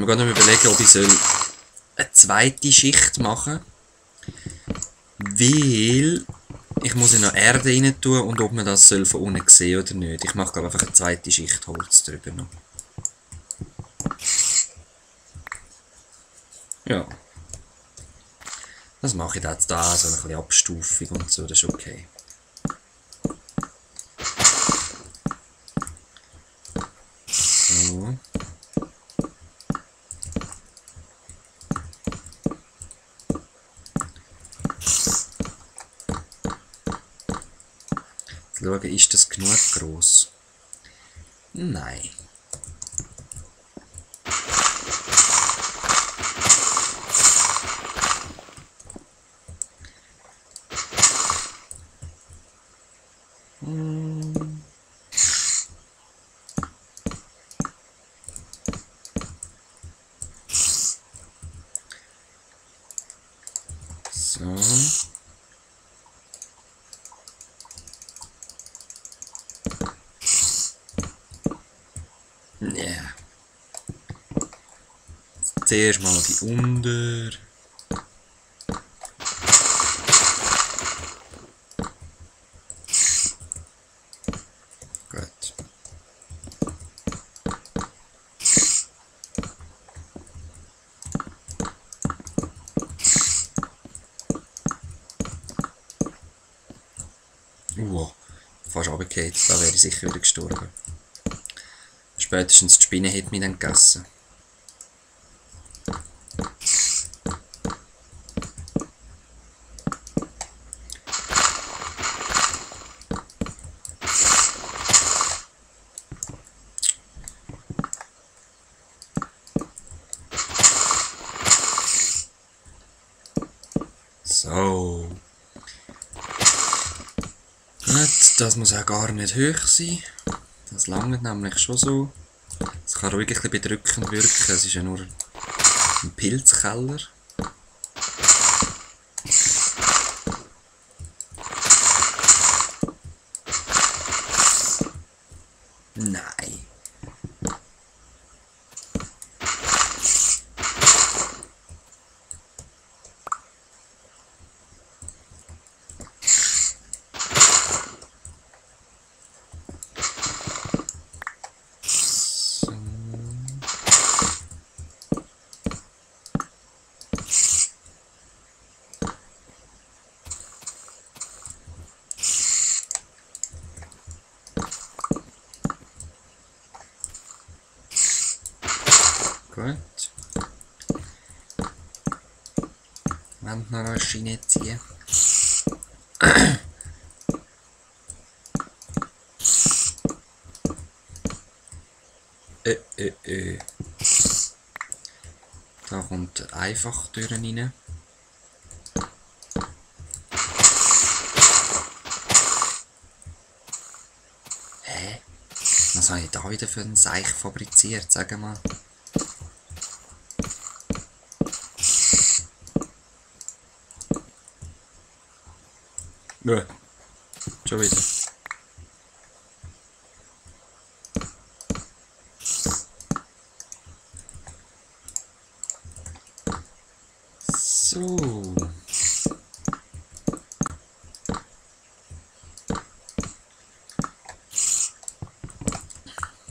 mir gerade noch überlegen, ob ich eine zweite Schicht machen soll. Weil ich muss ja noch Erde rein tun und ob man das von unten sehen oder nicht. Ich mache glaube einfach eine zweite Schicht Holz drüber noch. Ja. Das mache ich jetzt da, so ein bisschen Abstufung und so, das ist okay. So. Jetzt schauen, ist das genug gross? Nein. So. Ja. Zuerst mal die unter. Gut. Fast runtergefallen. Da wäre ich sicher wieder gestorben. Spätestens die Spinne hat mich dann gegessen. So. Gut, das muss auch gar nicht hoch sein. Das langt nämlich schon so. Es kann ruhig ein bisschen bedrückend wirken, es ist ja nur ein Pilzkeller. Nein. Gut. Wenn noch eine Schiene ziehen. Da kommt einfach durch rein. Hä? Was habe ich da wieder für ein Seich fabriziert? Sag mal. Ja. Schon wieder. So.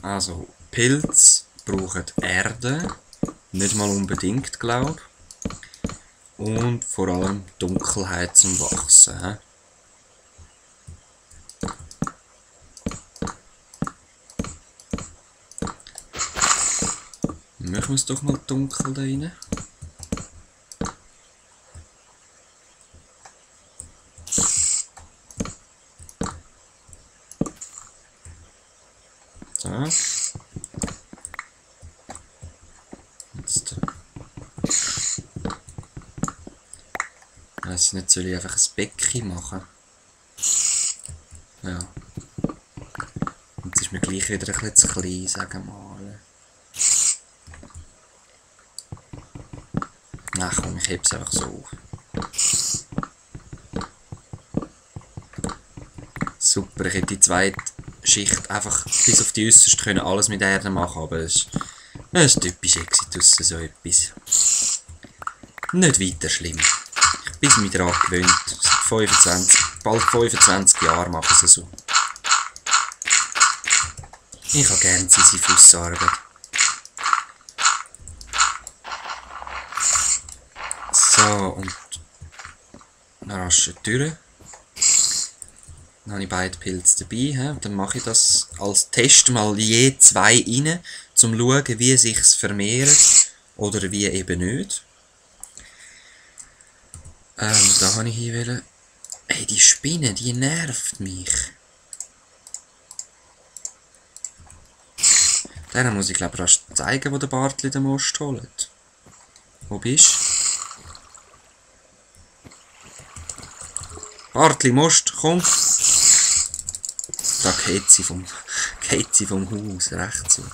Also, Pilze brauchen Erde. Nicht mal unbedingt, glaube ich. Und vor allem Dunkelheit zum Wachsen. He? Machen wir es doch mal dunkel da rein. So. Jetzt. Weiss nicht, soll ich einfach ein Becken machen? Ja. Jetzt ist mir gleich wieder ein bisschen zu klein, sagen wir mal. Ach komm, ich heb es einfach so auf. Super, ich hätte die zweite Schicht einfach bis auf die äußerste können alles mit Erde machen, aber es Das ist typisch Exitus, so etwas. Nicht weiter schlimm. Ich bin mich daran gewöhnt. Seit bald 25 Jahren machen sie so. Ich habe gerne Sisyphus-Arbeit. So, und eine rasche Tür. Dann habe ich beide Pilze dabei. Dann mache ich das als Test mal je 2 rein, um zu schauen, wie sich's vermehrt oder wie eben nicht. Da habe ich hier. Hey, die Spinne, die nervt mich. Denen muss ich glaube ich rasch zeigen, wo der Bartli den Most holt. Wo bist du? Bartli, Most, komm! Da geht sie vom Haus, recht so.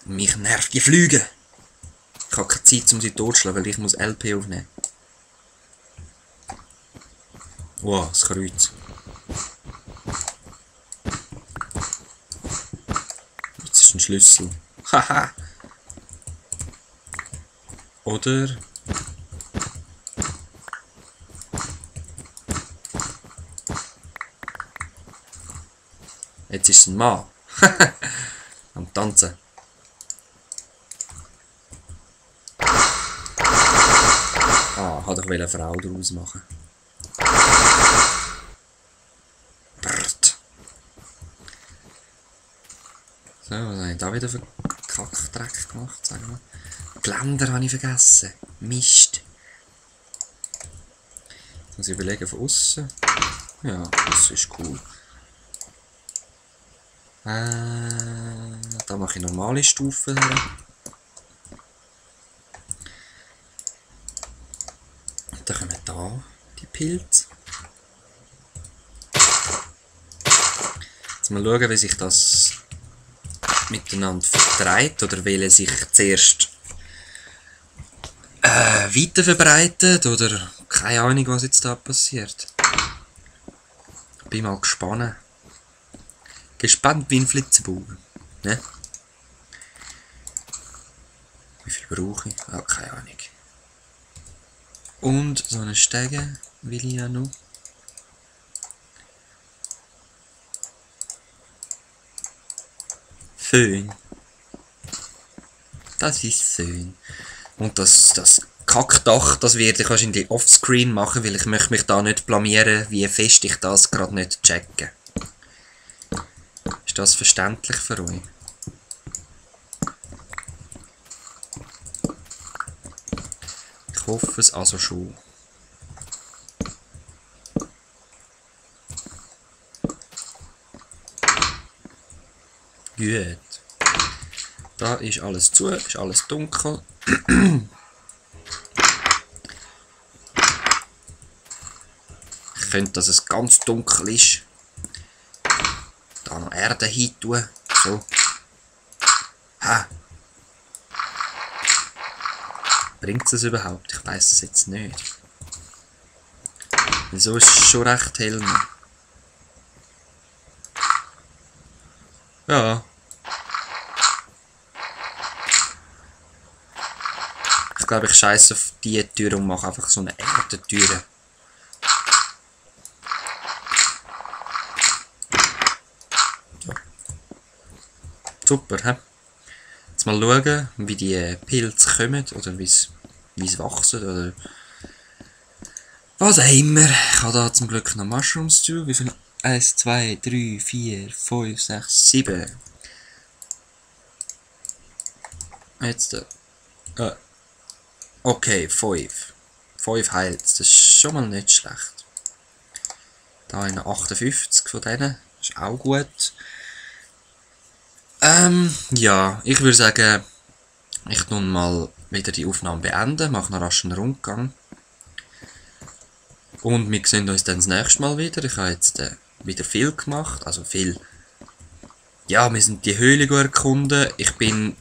Mich nervt die Flüge! Ich habe keine Zeit, um sie totzuschlagen, weil ich muss LP aufnehmen. Wow, das Kreuz. Jetzt ist ein Schlüssel. Haha! Oder... Jetzt ist es ein Mann. Am Tanzen. Ah, hat doch eine Frau daraus machen. Brrrt. So, was habe ich da wieder für Kackdreck gemacht? Sag mal. Geländer habe ich vergessen. Mist. Jetzt muss ich überlegen von außen. Ja, das ist cool. Da mache ich normale Stufen her. Dann kommen da die Pilze. Jetzt mal schauen, wie sich das miteinander vertreibt oder welche sich zuerst weiter verbreitet oder keine Ahnung, was jetzt da passiert. Bin mal gespannt. Gespannt wie ein Flitzebogen. Ne? Wie viel brauche ich? Ah, keine Ahnung. Und so eine Stege will ich ja noch. Föhn. Das ist Föhn. Und das Kackdach, das werde ich wahrscheinlich offscreen machen, weil ich möchte mich da nicht blamieren, wie fest ich das gerade nicht checke. Ist das verständlich für euch? Ich hoffe es also schon. Gut. Da ist alles zu, ist alles dunkel. Ich könnte, dass es ganz dunkel ist. Da noch Erde hin tun. So. Ha. Bringt es überhaupt? Ich weiß es jetzt nicht. Wieso ist es schon recht hell? Ja. Ich glaube, ich scheiße auf die Tür und mache einfach so eine Erdentür. Ja. Super, hä? Jetzt mal schauen, wie die Pilze kommen oder wie es wachsen oder was auch immer. Ich habe da zum Glück noch Mushrooms zu. Wie viel? 1, 2, 3, 4, 5, 6, 7. Jetzt okay, 5. 5 heilt. Das ist schon mal nicht schlecht. Da habe ich noch 58 von denen. Das ist auch gut. Ja, ich würde sagen, ich tue mal wieder die Aufnahme beenden, mache noch rasch einen Rundgang. Und wir sehen uns dann das nächste Mal wieder. Ich habe jetzt wieder viel gemacht, also viel. Ja, wir sind die Höhle erkunden. Ich bin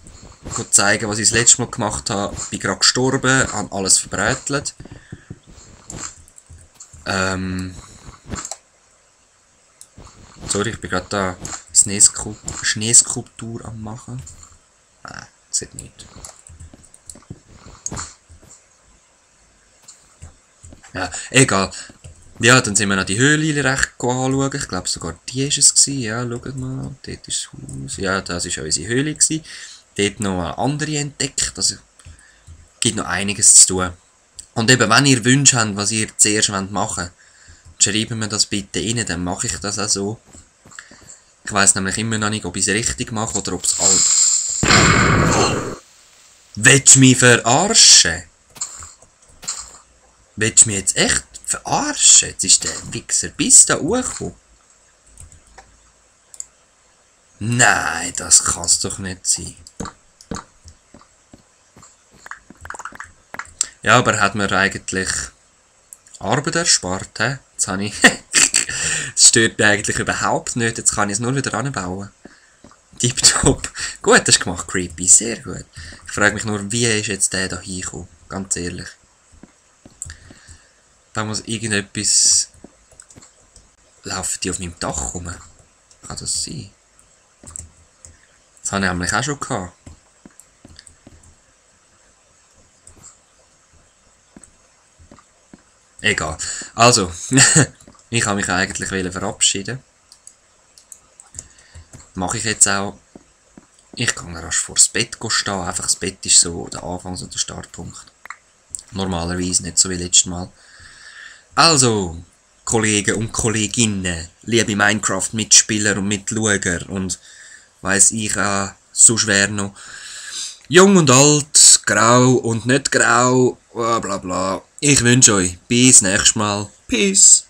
zeigen, was ich das letzte Mal gemacht habe. Ich bin gerade gestorben, habe alles verbrätelt. Sorry, ich bin gerade da Schneeskulptur am machen. Nein, sieht nicht. Ja, egal. Ja, dann sind wir noch die Höhle recht anschauen. Ich glaube sogar die war es gewesen. Ja, schaut mal. Dort ist das Haus. Ja, das war unsere Höhle gewesen. Dort noch eine andere entdeckt. Also gibt noch einiges zu tun. Und eben, wenn ihr Wünsche habt, was ihr zuerst machen wollt, schreibt mir das bitte rein, dann mache ich das auch so. Ich weiss nämlich immer noch nicht, ob ich es richtig mache oder ob es all... Willst du mich verarschen? Willst du mich jetzt echt verarschen? Jetzt ist der Wichser bis da hochgekommen. Nein, das kann es doch nicht sein. Ja, aber hat mir eigentlich Arbeit erspart, he? Jetzt habe ich... Das stört mich eigentlich überhaupt nicht. Jetzt kann ich es nur wieder anbauen. Tipptopp. Gut, das ist gemacht, creepy. Sehr gut. Ich frage mich nur, wie ist jetzt der da hingekommen? Ganz ehrlich. Da muss irgendetwas... Laufen die auf meinem Dach rum? Kann das sein? Das habe ich nämlich auch schon gehabt. Egal. Also, ich habe mich eigentlich verabschieden. Mache ich jetzt auch. Ich kann rasch vor das Bett stehen. Einfach das Bett ist so der Anfang, so der Startpunkt. Normalerweise nicht so wie letztes Mal. Also, Kollegen und Kolleginnen, liebe Minecraft-Mitspieler und Mitschauer und weiss ich auch so schwer noch. Jung und alt, grau und nicht grau, bla bla bla. Ich wünsche euch bis nächstes Mal. Peace!